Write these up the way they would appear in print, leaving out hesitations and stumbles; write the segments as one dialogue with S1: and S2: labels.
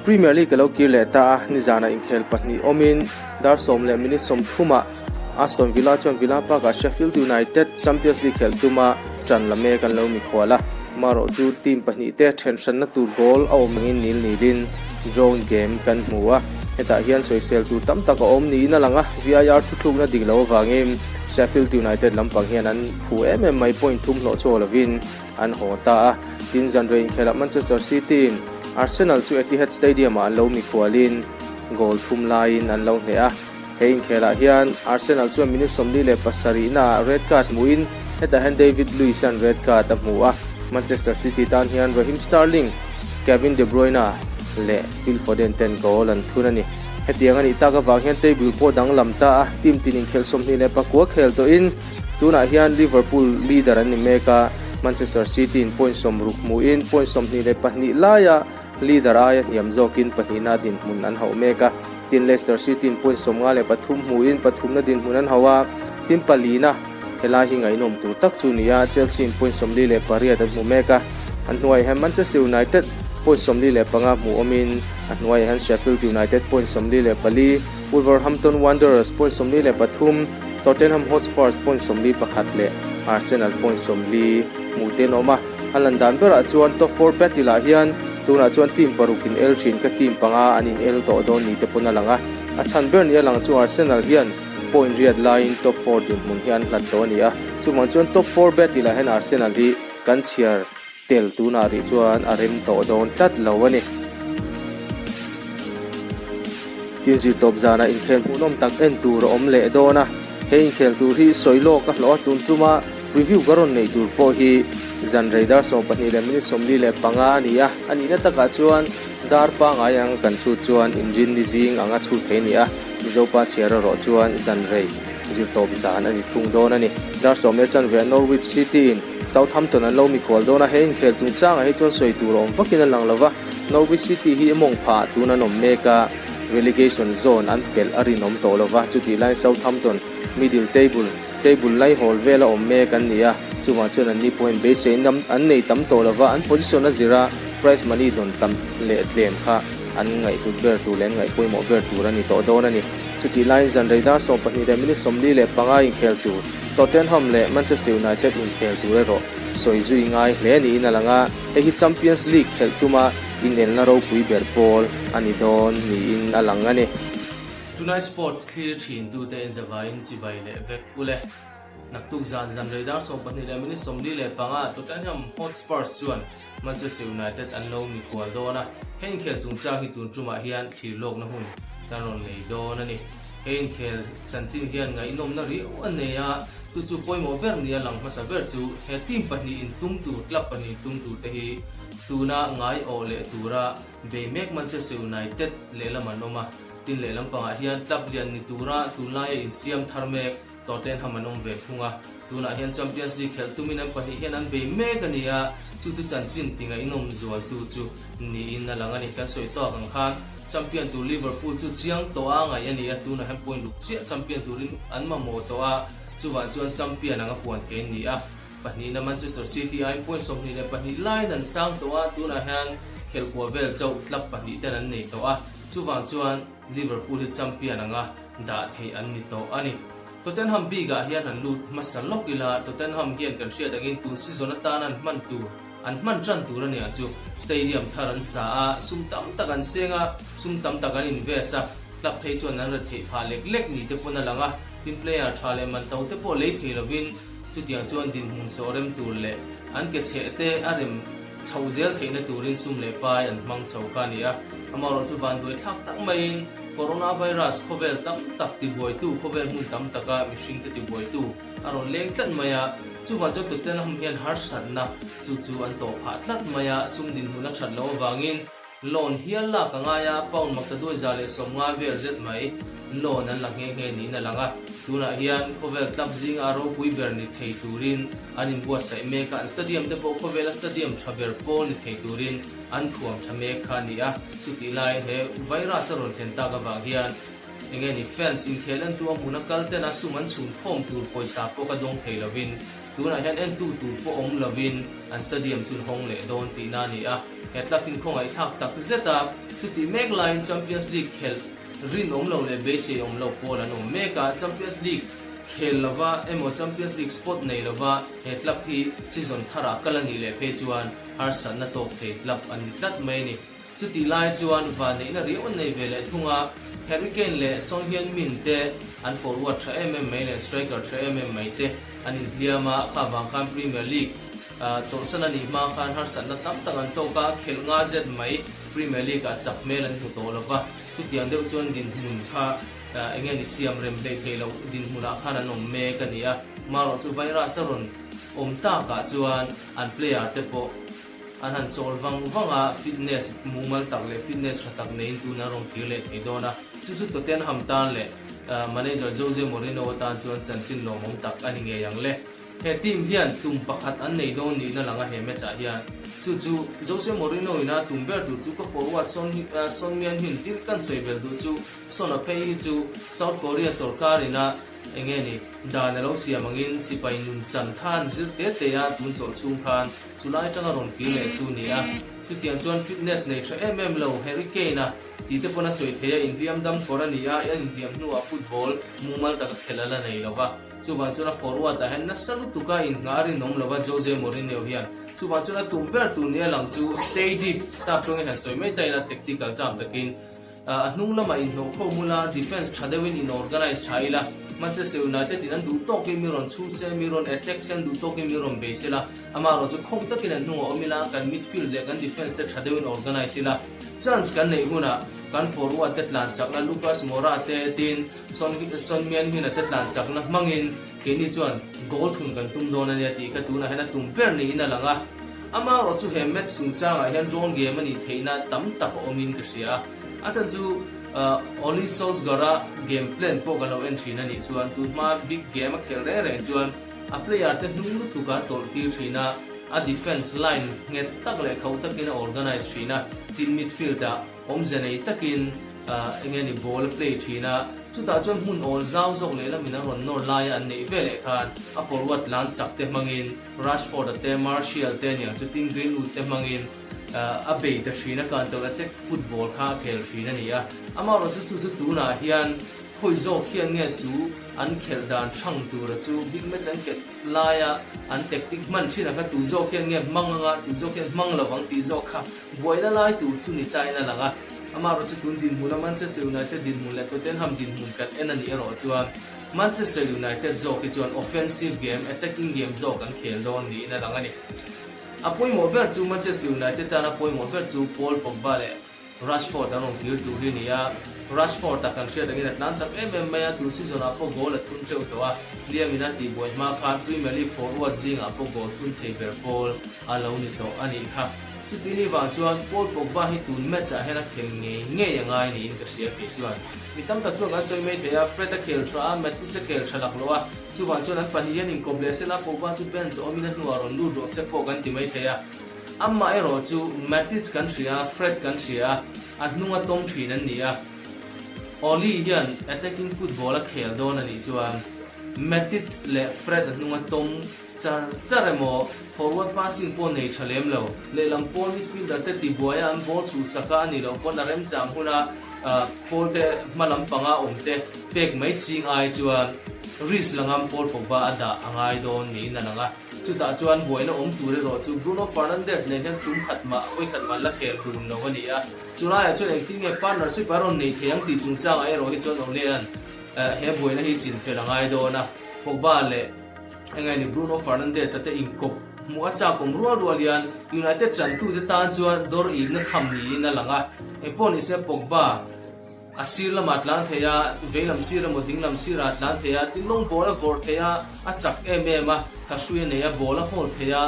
S1: Premier League a lo kir leh ta a, nizanah inkhel pahnih awmin dar sawm leh minute sawmthumah Aston Villa chuan Villa Park-ah Sheffield United Champions League khelh tuma ṭan la mek an lo mikhual a, marawh chu team pahnihte ṭhen hranna tur goal a awm angin nil nilin drawn game kan hmu a, hetah hian sawisel tur tam tak a awm niin a lang a, VAR thuthlukna dik lo avangin Sheffield United lampang hian an phu em em mai point thum hlawh chaw lovin an haw ta a, tin zanrei inkhelah Manchester City-in Arsenal chu Etihad Stadium-ah an lo mikhualin goal thum laiin an lo hneh a. He inkhelah hian Arsenal chuan minute 47 naah red card hmuhin hetah hian David Luiz-a'n red card a hmu a, Manchester City tan hian Raheem Sterling, Kevin De Bruyne leh Phil Foden ten goal an thun a ni. Hetiang a nih tak avang hian table pawh danglam ta a, team tin inkhelh 29 khel tawhin tunah hian Liverpool leader an ni mek a, Manchester City-in point 60 hmuhin point 22 laia leader aia hniam zawkin pahnihna dinhmun an hauh mek a. Tin Leicester City in point 53 hmuhin pathumna dinhmun an hauh a, tin palina helai hi ngaihnawm tur tak chu ni a, Chelsea in point 48 an hmu mek a, an hnuaiah hian Manchester United point 45 hmu awmin a hnuaiah hian Sheffield United point 44, Wolverhampton Wanderers point 43, Tottenham Hotspurs point 41 leh Arsenal point 40 hmu te an awm a. A lan dan berah chuan top four battle ah hian tunah chuan team paruk in el thin ka team panga an in el tawh dawn ni te pawn a lang a. A chhan ber ni a lang chu Arsenal hian point riat laiin top four dinhmun hi an hlat tawh a ni a. Chuvang chuan top four battle ah hian Arsenal hi kan chhiar tel tunah rih chuan a rem tawh dawn tlat lo a ni. Tin zirtawp zanah inkhel hmuhnawm tak en tur a awm leh dawn a. He inkhel tur hi sawi lawk a hlawh a tun tuma Review ka rawn neih tur pawh hi zan rei dar 12 leh minute 45 a ni a, a nihna takah chuan dar pangai anga kan chhut chuan inrin ni zing anga chhut thei a ni a, Mizopa chhiar erawh chuan zan rei zirtawp zan a ni thung dawn a ni. Dar sawm leh chanve Norwich City in Southampton an lo mikhual dawn a, he inkhel chungchangah hi chuan sawi tur a awm vakin a lang lo va, Norwich City hi mawng phah tun an awm mek a, relegation zone an pelh a rinawm tawh lo va, chutih laiin Southampton middle table Table laihawl vela awm mek an ni a, chuvang chuan anni pawhin beisei an nei tam tawh lova, an position a zira prize money dawn tam leh tlem kha an ngaihhlut ber tur leh an ngaih pawimawh ber tur a ni tawh dawn a ni. Chutih laiin zan rei dar 12 leh minute 45 inkhel tur Tottenham leh Manchester United inkhel tur erawh sawi zui ngai hle niin a lang a, hei hi Champions League khelh tuma inelna ropui ber pawl a ni dawn niin a lang a ni.
S2: Tonight Sports thlir thin tute in zavaiin chibai leh vek ule. Naktuk zan zan rei dar 12 leh minute 45 Tottenham Hotspurs chuan Manchester United an lo mikhual dawn a, he inkhel chungchang hi tun tumah hian thlir lawkna hun kan rawn nei dawn a ni. He inkhel chanchin hian ngaihnawmna riau a nei a, chu chu pawimawh ber nia lang hmasa ber chu he team pahnih intum tur, club pahnih intum tur te hi tuna ngai awh leh tura bei mek Manchester United lehlam an awm a. Tin lehlam pangah hian club lian ni tura tunlaia insiam thar mek Tottenham an awm ve thung a, tunah hian Champions League khelh tumin an pahnih hian an bei mek a ni a, chu chu chanchin ti ngaihnawm zualtu chu niin a lang a ni. Kan sawi tawk ang khan champion tur Liverpool chu chiang tawh a ngaih a ni a, tunah hian point ruk chiah champion turin an mamawh tawh a, chuvang chuan champion anga puan thei an ni a. Pahnihna Manchester City aiin point 22 laiin an sang tawh a, tunah hian khelhkuah vel chauh club pahnih ten an nei tawh a. Chuvang chuan Liverpool hi champion anga dah theih an ni tawh a ni. Tottenham bikah hian han lut hmasa lawk ila, Tottenham hian kan hriat angin tun season atan an hman tur, an hman tan tur a nia chu. Stadium thar an sa a, sum tam tak an seng a, sum tam tak an invest a, club phei chuan an retheih phah lek lek ni te pawn a lang a, tin player tha leh man to te pawh lei thei lovin chutiang chuan dinhmun sawh rem tur leh an ke chheh te a rem Chhoh zel theihna turin sum leh pai an hmang chho kha a ni a, amaherawh chu vanduai thlak tak maiin Coronavirus khawvel tam tak tibuaitu, khawvel hmun tam taka mihringte tibuaitu a rawn leng tlat mai a, chuvang chuan Tottenham hian harsatna chu chu an tawh phah tlat mai a, sum dinhmun a that loh avangin Loan hial lak a ngai a, pound maktaduai 150 vel zet mai loan an la nghe nghe niin a lang a. Tunah hian khawvel club zinga a ropui ber ni thei turin an inbuatsaih mek a, an stadium te pawh khawvela stadium tha ber pawl ni thei turin an thuam tha mek kha a ni a. Chutih laiin he virus a rawn thlen tak avang hian enge ni fans inkhel entu a hmuna kal tena sum an chhun khawm tur pawisa pawh ka dawng thei lovin. Tunah hian entu tur pawh awm lovin an stadium chu an hawng leh dawn tihna a ni a, he club in khawngaihthlak tak zet a, chutih mek laiin Champions League khelh rinawm lo leh beisei awm lo pawl an awm mek a, Champions League khel lova emaw Champions League spot nei lova he club hi season tharah kal a nih leh phei chuan harsatna tawk thei club an ni tlat mai a ni. Chutih lai chuan vanneihna riau an nei ve leh thung a, Harry Kane leh Son Heung-min te an forward tha em em mai leh striker tha em em mai te an inhliam a, kha vang khan Premier League chawlhsan a nih hma khan harsatna tam tak an tawk a, khelh nga zet mai Premier League ah chak hmel an hmu tawh lo va, chutiang deuh chuan dinhmun kha eng nge ni siam rem hlei thei loh dinhmunah khan an awm mek a ni a, marawh chu virus a rawn awm takah chuan an player te pawh An han chawl vang vang a, fitness mumal tak leh fitness tha tak neiin tun an rawn kir leh thei dawn a. Chu chu Tottenham tan leh manager Jose Mourinho atan chuan chanchin lawmawm tak a ni ngei ang le. He team hian tum pakhat an nei dawn niin a lang a he match ah hian. Chu chu Jose Mourinho ina tum ber tur chu ka forward Son Son Heung-min tin kan sawi bel duh chu Son a phei hi chu South Korea sorkar ina Eng nge ni, dan a lo siam angin sipai nun chan kha an zir te te a, tun chawlh chhung khan chulai atanga rawn kir leh chu ni a. Chutiang chuan fitness nei tha em em lo Harry Kane-a tih te pawn a sawi thei a, inhliam dam kawr a ni a, a inhliam hnuah football mumal taka khelh a la nei lo va. Chuvang chuan a forward ah hian nasa lutuka inngah a rinawm lo va Jose Mourinho hian. Chuvang chuan a tum ber tur nia lang chu stay deep, sap tawngin han sawi mai ta ila tactical term takin, A hnung lamah inhnawh khawm ula, defence tha deuhin in organise tha ila, Manchester United in an duh tawkin mi rawn chhung se, mi rawn attack se, an duh tawkin mi rawn bei se la, amaherawh chu khawng takin an hnungah awm ila, kan midfield leh kan defence te tha deuhin organise ila, chance kan neih hunah kan forward te tlan chakna Lucas Moura te tin Son Son Heung-min-a te tlan chakna hmangin keini chuan goal thun kan tum dawn a nia tih kha tunah hian a tum ber niin a lang a. Amaherawh chu he match chungchangah hian drawn game a nih theihna tam tak a awmin ka hria a. A chhan chu Ole Solskjaer-a game plan pawh kan lo en thin a nih chuan tunhma big game a khelh reng reng chuan a player te hnung lutuk a tawlh tir thin a, a defence line nghet tak leh khauh takin a organise thin a, tin midfield-ah Awmze nei takin eng nge ni ball a play thin a, chutah chuan hmun awl zau zawk lehlamin a rawn nawr laia an neih ve leh khan a forward tlan chak te hmangin Rashford-a te, Martial te aniang chu tin Greenwood te hmangin a bei ta thin a, counter attack football kha a khel thin a ni a. Amaherawhchu chu chu tunah hian khawi zawk hian nge chu an khelh dan hrang tura chu big match an khelh laia an tactic hman thin ang kha tu zawk hian nge hmang anga tu zawk hian hmang lovang tih zawk kha Buaina lai tur chu ni tain a lang a, amaherawh chu tun dinhmuna Manchester United dinhmun leh Tottenham dinhmun kan en a nih erawh chuan Manchester United zawk hi chuan offensive game, attacking game zawk an khel dawn niin a lang a ni. A pawimawh ber chu Manchester United tana pawimawh ber chu Paul Pogba leh Rashford an rawn kir tur hi a ni a, Rashford-a kan hriat angin a tlan chak em em mai a, tun season-ah pawh goal a thun teuh tawh a, Liam-in a tihbuai hma khan Premier League forward zingah pawh goal thun thei ber pawl a lo ni tawh a nih kha. Chuti ni vang chuan Paul Pogba hi tun match ah hian a khel ngei ngei a ngai niin ka hria kei chuan. Mi tam tak chuan kan sawi mai thei a, Fred a khel tha a, Matic a khel tha laklawh a, chuvang chuan an pahnih hian inkawp leh sela Pogba chu bench a awmin a hnuah rawn lut rawh se pawh kan ti mai thei a. Amah erawh chu Matic kan hria a, Fred kan hria a, a hnunga tawng thin an ni a. Oli hian attacking football a khel dawn a nih chuan Matic leh Fred a hnunga tawng Char char emaw, forward passing pawh nei tha lem lo. Lehlam pawl midfielder te tibuaia an ball chhuhsak a a nih loh pawn a remchang huna pawl te hma lam panga awm te pek mai ching ai chuan risk la ngam Paul Pogba a dah a ngai dawn niin a lang a. Chutah chuan buaina awm tur erawh chu Bruno Fernandes nen hian tum khat mah, vawi khat mah la khel dun lo a ni a. Chulaiah chuan engtin nge partnership a rawn nei thei ang tih chungchangah erawh hi chuan Ole an he buaina hi chinfel a ngai dawn a. Pogba leh. Eng nge ni Bruno Fernandes a te inkawp hmuh a chak awm rual rual hian United chantute tan chuan dawr ihna tham niin a lang a. Engpawh ni se Pogba a sir lamah tlan thei a, veilam sir emaw dinglam sirah tlan thei a, tin lawng ball a vawrh thei a, a chak em em a, thahrui a nei a, ball a hawl thei a,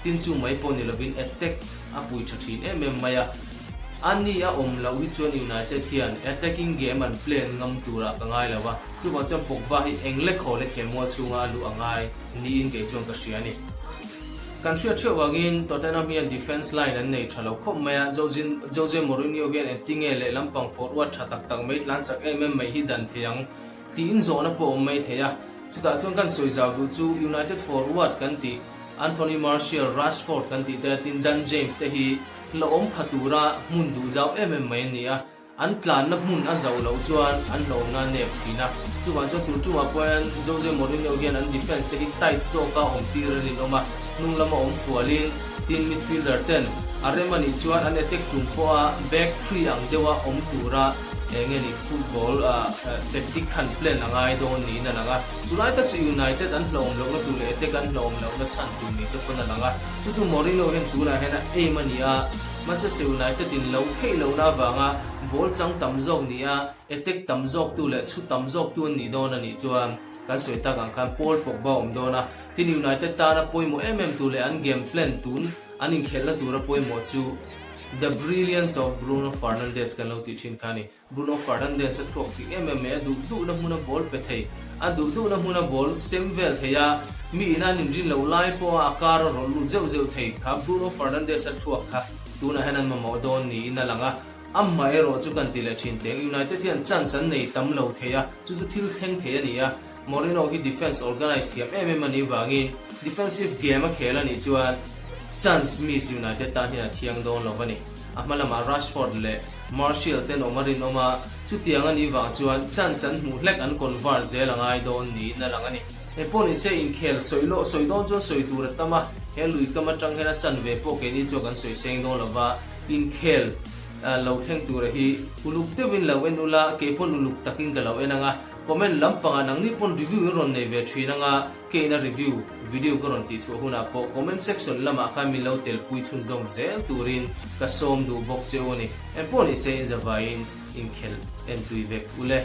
S2: tin chu mai pawh ni lovin attack a pui tha thin em em mai a. A ni a awm loh hi chuan United hian attacking game an plan ngam turah ka ngai lo a, chuvang chuan Pogba hi eng lek haw lek he mual chhunga a luh a ngai niin kei chuan ka hria a ni. Kan hriat theuh vangin Tottenham hian defence line an nei tha lo khawp mai a, Jose Mourinho hian engtinge lehlam pang forward tha tak tak mai tlan chak em em mai hi dan thei ang tiin zawhna pawh a awm mai thei a. Chutah chuan kan sawi zau duh chu United forward kan tih Anthony Martial, Rashford kan tih te, tin Dan James te hi hlauhawm pha tura hmun duh zau em em mai an ni a. An tlanna hmun a zauh loh chuan an hlawhna a nep thin a, chuvang chuan tun tumah pawh hian Jose Mourinho hian an defence te hi tight zawka awm tir a rinawm a, hnung lama awm fualin tin midfielder ten a rem a nih chuan an attack tum pawha back three ang deuha awm tura eng nge ni football tactic khan plan a ngai dawn niin a lang a, chulai tak chu United an hlawhawm lohna tur leh attack an hlawhawm lohna chhan tur ni te pawn a lang a, chu chu Mourinho hian tunah hian a aim a ni a. Manchester United in lo theih lohna avanga ball chang tam zawk ni a, attack tam zawktu leh chhut tam zawktu an nih dawn a nih chuan kan sawi tak ang khan Paul Pogba a awm dawn a, tin United tana pawimawh em em tur leh an game plan tun an inkhelhna tura pawimawh chu The Brilliance of Bruno Fernandes kan lo tih thin kha a ni. Bruno Fernandes a thluak fing em em mai, a duh duhna hmuna ball pe thei, a duh duhna hmuna ball sem vel thei a, mi ina an inrin loh lai pawha a kar a rawlh lut zeuh zeuh thei kha Bruno Fernandes a thluak kha tunah hian an mamawh dawn niin a lang a, amah erawh chu kan ti leh thin teng, United hian chance an nei tam lo thei a, chu chu thil thleng thei a ni a, Mourinho hi defence organise thiam em em a nih vangin defensive game a khel a nih chuan chance miss United tan hian a thiang dawn lo a ni. A hma lamah Rashford leh Martial ten awm a rinawm a, chutiang a nih vang chuan chance an hmuh hlek an convert zel a ngai dawn niin a lang a ni. Hei pawh nise inkhel sawi loh sawi dawn chuan sawi tur a tam a, he lui kam atang hian a chanve pawh keini chuan kan sawi seng dawn lo va, inkhel lo thleng tura hi uluk deuhin lo en ula, keipawn uluk takin ka lo en ang a, comment lampangah nangni pawn review in rawn nei ve thin ang a, Keina review video ka rawn tih chhuah hunah pawh comment section lamah khan min lo telpui chhunzawm zel turin ka sawm duh bawk che u a ni. Engpawh ni se in zavaiin inkhelh entui vek ule.